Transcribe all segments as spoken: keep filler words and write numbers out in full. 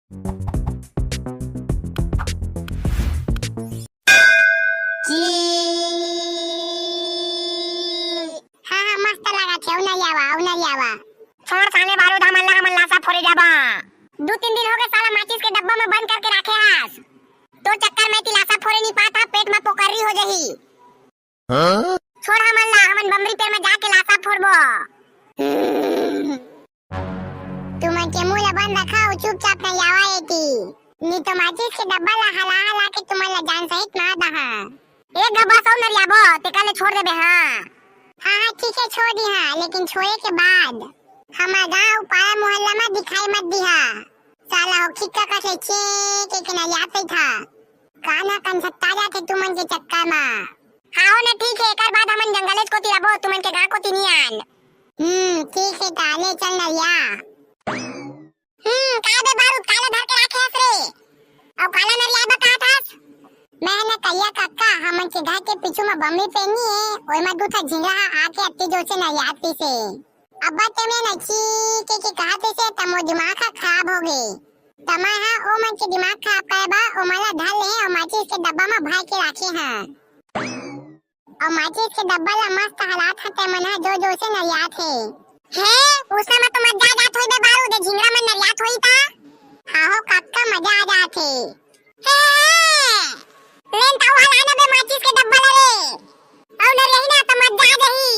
हाँ, हाँ, मस्त लागत हे, अउ नरियावा, अउ नरियावा। छोड़ साले बारूद, हमन ला, हमन लासा फोरे जाबा। दू तीन दिन हो गए साला माचिस के डब्बा में बंद करके राखे हस। तोर चक्कर में ती लासा फोरे नी पात हा, पेट में पोकर्री हो जही। हाँ? छोड़ हमन ला, हमन बमरी पेड़ में जाके लासा फोरबो। तुमन के मुंह ला बंद रखा अउ चुपचाप नरियावा एती। नी तो माचिस के डब्बा ला हला हला के तुमन ला जान सहित मार दहा। एक गब्बा सौ नरियाबो, तेकर ले छोड़ देबे, हाँ। हाँ, हाँ, ठीक है, छोड़ दिहा, लेकिन छोड़े के बाद हमर गांव पारा मोहल्ला में दिखाई मत दिहा। साला हो खिक्का कस ले चे के, के नरियात रहिथा। कान ह कंझकता जाथे तुमन के चक्कर मा। हाँ हो ना, ठीक है, एकर बाद हमन जंगलेच कोती रबो, तुमन के गांव कोती नी आन। हम्म, ठीक है, ताले चल नरिया। हम्म, का बे बारूद, काला धर के राखे हस रे? अउ काला नरियाबा कहत हस? मैं ना करिया कक्का, हमन के घर के पीछू मा बमरी पेड़ नी हे, ओय मा दू ठा झिंगरा हा आके अत्ते जोर से नरियात रहिसे। अब्बड़ तेमन ची के, के कहत रहिसे, त मोर दिमाग हा खराब हो गे। त मैं हा ओ मन के दिमाग खराब करे बर ओमन ला धर ले अउ माचिस के डब्बा मा भर के राखे हा। अउ माचिस के डब्बा ला मस्त हलात हा, तेमन हा जोर जोर से नरियात हे। हे, उसने मा तो मजा आ जात होई बे बारूद, ए झिंगरा मन नरियात होई ता। हाँ हो कक्का, मजा आ जात हे। हे, हे, हे। लेन ताऊ हला ना बे माचिस के डब्बा ला रे। अउ नरियाही ना त मजा आ जाही।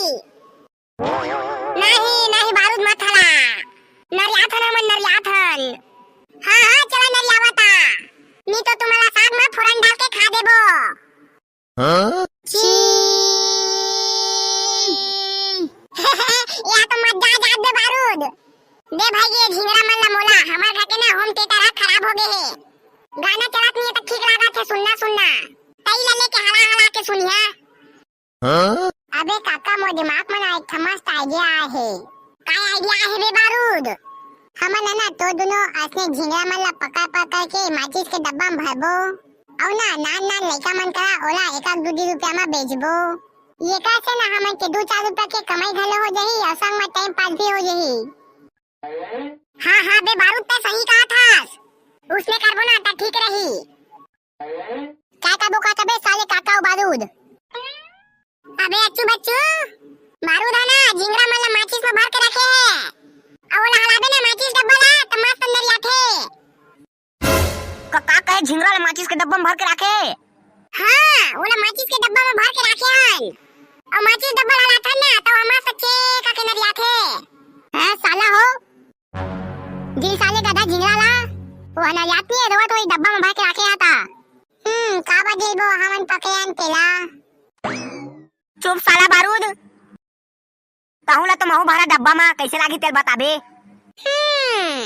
नहीं, नहीं बारूद मत हला। नरियात हन हमन, नरियात हन। हाँ, हाँ, चला नरियावा ता। नी तो तुमन ला साग मा फोरन डाल के खा देबो। हाँ? छी। या तो मजा आ जात बे बारूद। दे भाई ये झिंगरा मन ला मोला, हमर घर के ना home theatre हा खराब हो गे हे। गाना चलत नी हे त ठीक लागत हे सुनना, सुनना। तई ला लेके हला हला के सुनिहा। हाँ? अबे काका, मोर दिमाग म ना एक ठा मस्त idea आए हे। काय idea आए हे बे बारूद? हमन ह ना तो दुनो असने झिंगरा मन ला पकड़ पकड़ के माचिस के डब्बा म भरबो, अउ ना नान नान लइका मन करा ओला एक आध दू दू रुपया म बेचबो। एकर से ना हमन के दू चार रुपया के कमाई घलो हो जाही अउ संग म time pass भी हो जाही। हाँ, हाँ, बे बारूद, तैं सही कहत हस। उसने करबो ना, त ठीक रही। का करबो, का करबे, साले काका अउ बारूद? अबे अच्छू बच्चू, बारूद ह ना, झिंगरा मन ला माचिस में भर के रखे हे। अउ ओला हलाबे ना माचिस डब्बा ला, त मस्त अंदर आथे। का, का कहे, झिंगरा ला माचिस के डब्बा में भर के राखे? हाँ, ओला माचिस के डब्बा में भर के राखे हन। अउ माचिस डब्बा ला लाथन ना, त ओमा से चेक आके नरियाथे। हैं, साला हो। जी साले गधा झिंगरा ला, वो नरियात नहीं है, रोवत वही डब्बा में भर के राखे आता। हम्म, का बजेबो, हमन पकड़े हन तेला। चुप साला बारूद। कहूँ ला तो महू भरा डब्बा मा, कैसे लागी तेल बताबे? हम्म,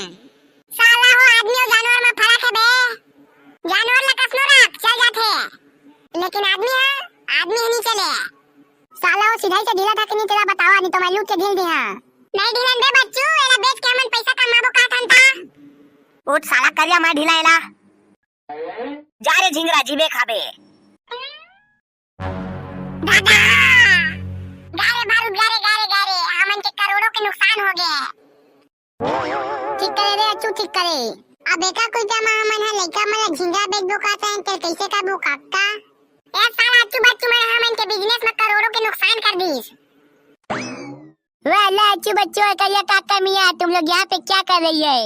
साला हो आदमी अउ जानवर मा फरक हे बे। जानवर ला कसनो रख, चल जाथे, लेकिन आदमी हा, आदमी हा नी चले। साला हो सिधाई से ढीला था कि नी तेला बतावा, नी तो मैं लूट के ढील दिहा। नहीं ढीलन बे बच्चू, एला बेच के हमन पैसा कमाबो का ठन ता। उठ साला करिया, मैं ढीला एला। जा रे झिंगरा, जीबे खाबे। दादा! गा रे बारूद, गा रे, गा रे, गा रे, हमन के करोड़ों के नुकसान हो गए। ठीक करे रे अच्छू, ठीक करे। अब एका कुइता मा हमन हा लइका मन ला झिंगा बेचबो का तैं, ते कैसे करबो काका? ए साला अच्छू बच्चू मन हमन के business मा करोड़ों के नुकसान कर दीस। वाह, ला, अच्छू बच्चू, करिया काका मियाँ, तुम लोग यहाँ पे क्या कर रही है?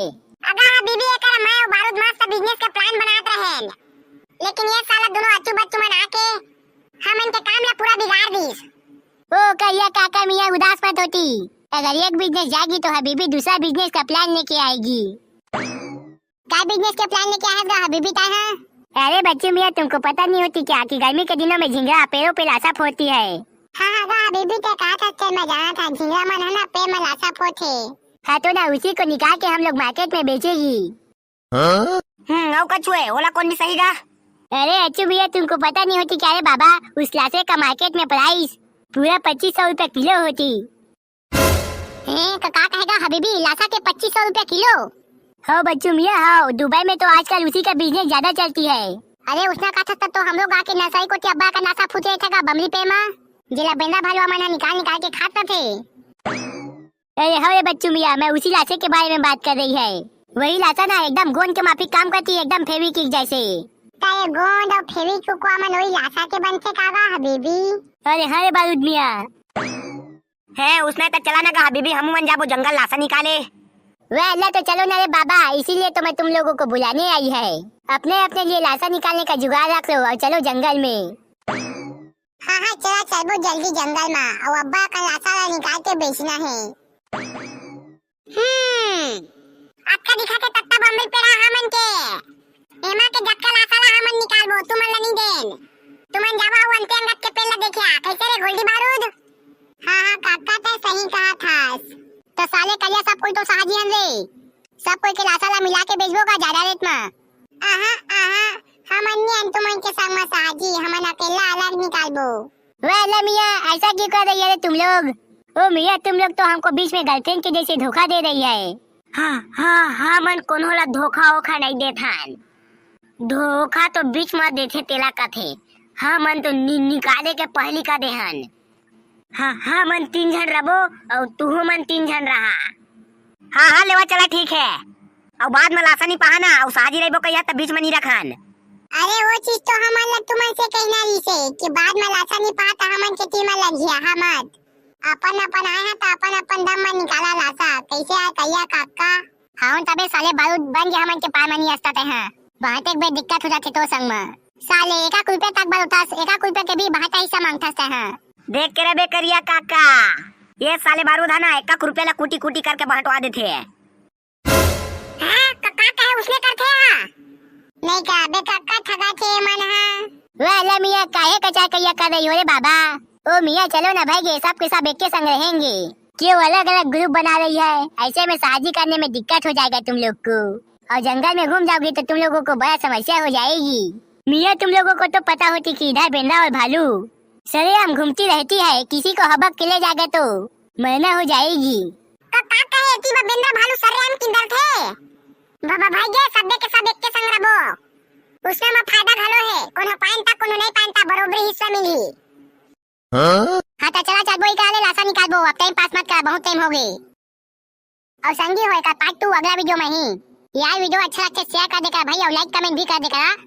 अगा हबीबी, एकर मैं अउ बारूद मस्त business के plan बनात रहेन, लेकिन ये साला दोनों अच्छू बच्चू मन आके हमन के काम ला पूरा बिगाड़ दीस। ओ करिया काका मियाँ, उदास मत होती, अगर एक business जाएगी तो हबीबी दूसरा business का plan लेके आएगी। का business के plan लेके आए हस गा हबीबी ताय हा? अरे बच्चू मियाँ, तुमको पता नहीं होती क्या कि गर्मी के दिनों में झिंगरा पेड़ों पे लाशा फोड़ती है। हाँ, हाँ, गा हबीबी, ते कहा था, चल, मैं जाना था, झिंगरा मन है ना, पेड़ में लाशा फोड़थे। हाँ, तो ना उसी को निकाल के हम लोग market में बेचेगी। हाँ? हम्म, अउ कछुए, ओला कौन भी सही गा? अरे अच्छू मियाँ, तुमको पता नहीं होती क्या रे बाबा, उस लाशे का market में price पूरा पच्चीस सौ रुपया किलो होती। हैं, का, का कहे गा हबीबी, लाशा के पच्चीस सौ रुपया किलो? हव बच्चू मियाँ, हव, दुबई में तो आजकल उसी का business ज्यादा चलती है। अरे उसना का था, तब तो हम लोग आके नर्सरी कोती अब्बड़ का लाशा फूटे था का बमरी पेड़ मा, जेला बेंदरा भलुवा मन हा निकाल निकाल के खात रथे। अरे हव रे बच्चू मियाँ, मैं उसी लाशे के बारे में बात कर रही है। वही लासा ना एकदम गोंद के माफिक काम करथे, एकदम फेविक्विक जैसे। त ये गोंद अउ फेविक्विक मन वही लासा के बनथे का गा हबीबी? अरे हाँ रे बारूद मियाँ। है उसने त चला ना गा हबीबी, हमू मन जाबो जंगल लासा निकाले। वे अल्लाह, तो चलो ना रे बाबा, इसीलिए तो मैं तुम लोगों को बुलाने आई है। अपने अपने लिए लासा निकालने का जुगाड़ रख लो और चलो जंगल में। हाँ हाँ, चला चलबो जल्दी जंगल में। अउ अब्बा का लासा ला निकाल के बेचना है। हम्म, अतका दिखा के तत्ता बम्बई पेड़ा हमन के। एमा के जतका लासा ला हमन निकालबो, तुमन ला नहीं देन। तुमन जावा अउ अंते अंगत के पेड़ ला देखिया, कैसे रे गोल्डी बारूद? हाँ हाँ काका, तै सही कहा थास। तो साले करिया सब कोई तो साहजी हन रे, सब कोई के लासा ला मिला के बेचबो का ज्यादा रेट मा? आहा आहा, हमन नहीं अन तुमन के संग मा साहजी, हमन अकेला अलग निकालबो। वे अल्लाह मियाँ, ऐसा क्यों कर रही है रे तुम लोग? ओ मियाँ, तुम लोग तो हमको बीच में गर्लफ्रेंड के जैसे धोखा दे रही है। हाँ हाँ, हमन कोनो ला धोखा ओखा नहीं देथन। धोखा तो बीच में देथे तेला कथे। हमन तो नि, निकाले के पहली का देहन। हाँ, हमन तीन झन रबो अउ तुहू मन तीन झन रहा। हाँ हाँ लेवा चला, ठीक है। अउ बाद में लासा नहीं पहा ना, अउ साहजी रहिबो कहिया त बीच में नहीं रखन। अरे वो चीज तो हमन ला तुमन से कहना रहिसे कि बाद में लासा नहीं पहा त हमन के टीम में लगिया, हाँ मत। अपन अपन आए हैं त अपन अपन दम में निकाला लासा। कैसे आए कहिया काका? हाँ तबे साले बारूद बन गया हमन के पार मनी अस्ता ते हैं। बांटे एक बेर दिक्कत हो जाथे तो संग में। साले एका रुपया तक बार उठास, एका रुपया के भी बांटा हिस्सा मांगथस ते हैं। देख के रे बे करिया काका, ये साले बारूद है ना, एक एक रुपया ला कूटी कूटी करके बांटवा देथे। हाँ, का, का कहे उसने करथे हाँ? नहीं का, बे काका ठगा थे मन हाँ। वे अल्लाह मियाँ, काहे कचा कहिया कर रही हो रे बाबा? ओ मियाँ, चलो ना भाई, ये सब के सब एक के संग रहेंगे। क्यों अलग-अलग ग्रुप बना रही है? ऐसे में साझी करने में दिक्कत हो जाएगा तुम लोग को, और जंगल में घूम जाओगे तो तुम लोगों को बड़ा समस्या हो जाएगी। मियाँ, तुम लोगों को तो पता होती कि इधर बेंदा और भालू सरेआम घूमती रहती है, किसी को हबक के ले जाएगा तो मरना हो जाएगी। का, का कहे एती बा बेंदा भालू सरेआम किंदर थे? बाबा भाई गे, सबे के सब एक के संग रबो। उसने में फायदा घलो है, कोनो पाइन ता, कोनो नहीं पाइन ता, बरोबरी हिस्सा मिली। हाँ? हाँ, तो चला चलबो, इकाले लासा निकालबो, अब टाइम पास मत कर, बहुत टाइम हो गए। और संगी हो, एकर पार्ट टू अगला वीडियो में ही। यार, वीडियो अच्छा लगथे, शेयर कर देकर भाई, और लाइक कमेंट भी कर देकर।